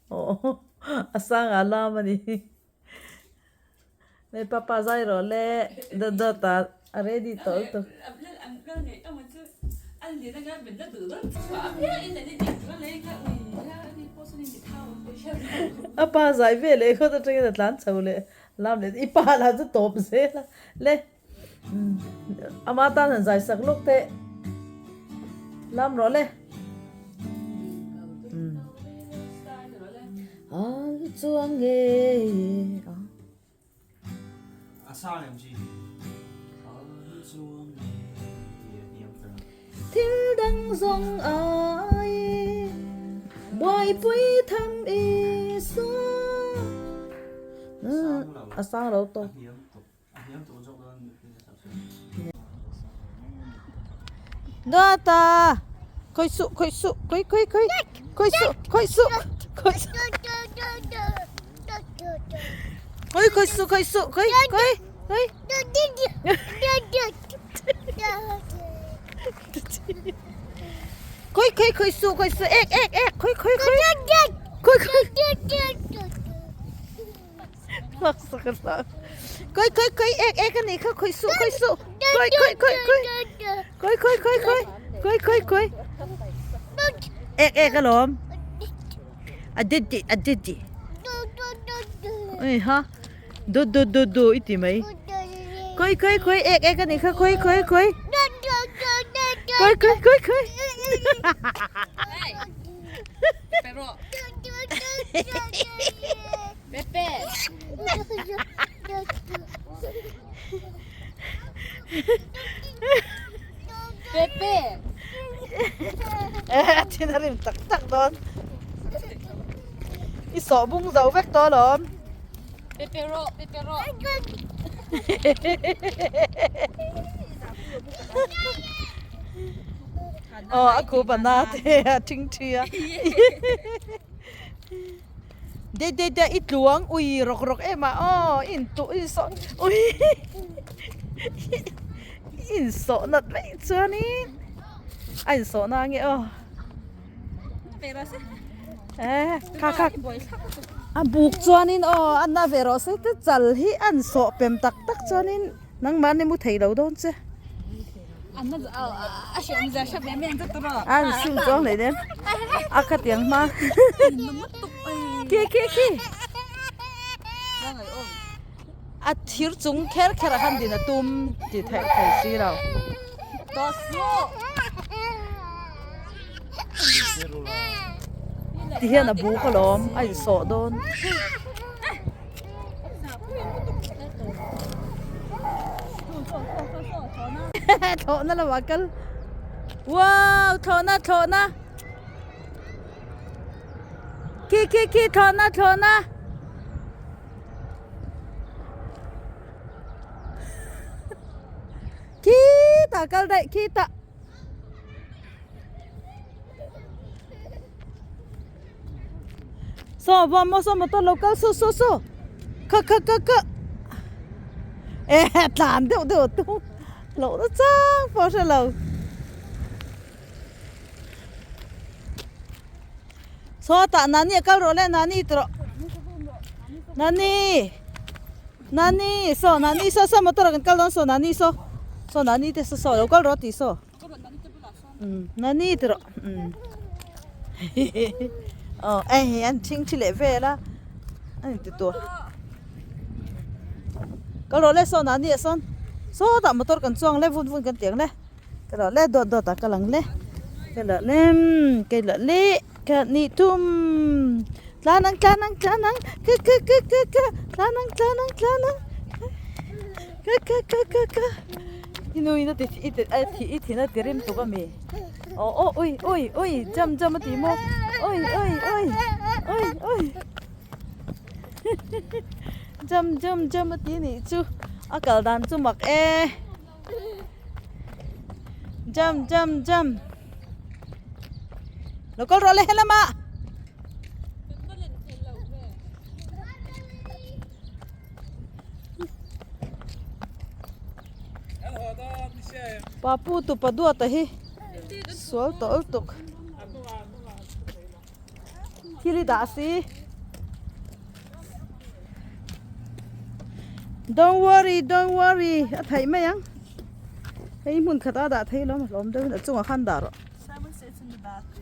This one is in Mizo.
Aw a sang ah lam a ni. Nei papa zai rawh le dawt dawt ah a ready tawh lutuk. A pa zai ve leh khawt atangin a tlan chho leh lam leh i pa lah chu tawp zel a le ama tan han zai sak lawk teh lam rawh le. Al chuang nge a. A sang em chi? Al chuang nge a hniam ber a. Thil dang zawng ai buaipui tham i saw. A sang lo tawp. A hniam tawp. A hniam tawp zawk dawn Dawta khawih suh khawih suh khawih khawih khawih khawih suh khawih suh khawih suh khawih khawih suh khawih suh khawih khawih khawih khawih khawih khawih suh khawih suh ek ek ek khawih khawih khawih khawih khawih Khawih khawih khawih ek ek a nih kha khawih suh khawih suh khawih khawih khawih khawih khawih khawih khawih khawih khawih khawih khawih ek ek alawm a dit di a dit di ui ha du du du du i ti mai khawih khawih khawih ek ek a nih kha khawih khawih khawih khawih khawih khawih khawih Pepe. Pepe. Eh, thin a rim tak tak dawn. I sawh bung zo vek tawh alawm. Pepe rawh, pepe rawh. Aw, a khup a na te a thing thi a. De de de i tluang ui rawk rawk em a aw i intuh i insawh ui i insawh nat mai chuanin a insawh na nge aw eh kha kha a buk chuanin aw a na ve rawh se te chal hi a insawh pem tak tak chuanin nangmahni mu thei lo dawn che. A sim chuang hlei nen a khatiang hma khi khi khi a thir chung kher kher ah khan din a tum tih theih thei si lo. Ti hian a buk alawm a insawh dawn. Thlawhna lamah kal wow thlawhna thlawhna khi khi khi thlawhna thlawhna khitah kal daih khitah. Saw va maw saw motor lo kal su su su kha kha kha kha eh tlan deuh deuh a tum loh na chang pawh hre lo saw tah nani a kal rawh le nani ti rawh nani nani saw nani saw saw motor ah kan kal dawn saw nani saw saw nani te saw saw lo kal rawh tih saw. Nani ti rawh aw hei an thing thi leh vel a a inti tur kal rawh le saw nani ah sawn sawtah motor kan chuang le vun vun kan ti ang le ka rawh le dawt dawt ah ka lang le ka lah le ka lah le ka nih thum tlan ang tlan ang tlan ang ka ka ka ka ka tlan ang tlan ang tlan ang ka ka ka ka ka. I nu in a ti i ti a thi i thin a ti rim tuk a mi aw aw ui ui ui jam jam a ti maw ui ui ui ui ui jam jam jam a ti nih chu a kal dan chu mak e jam jam jam lo kal rawh le helamah. Papu tupa duata hi sual tawh lutuk. Thil hi dah si. Don't worry, don't worry a theih mai ang. Hei hmun khat a dah thei lawm a hlawm deuhin a chungah khan dah rawh. Simon sits in the back.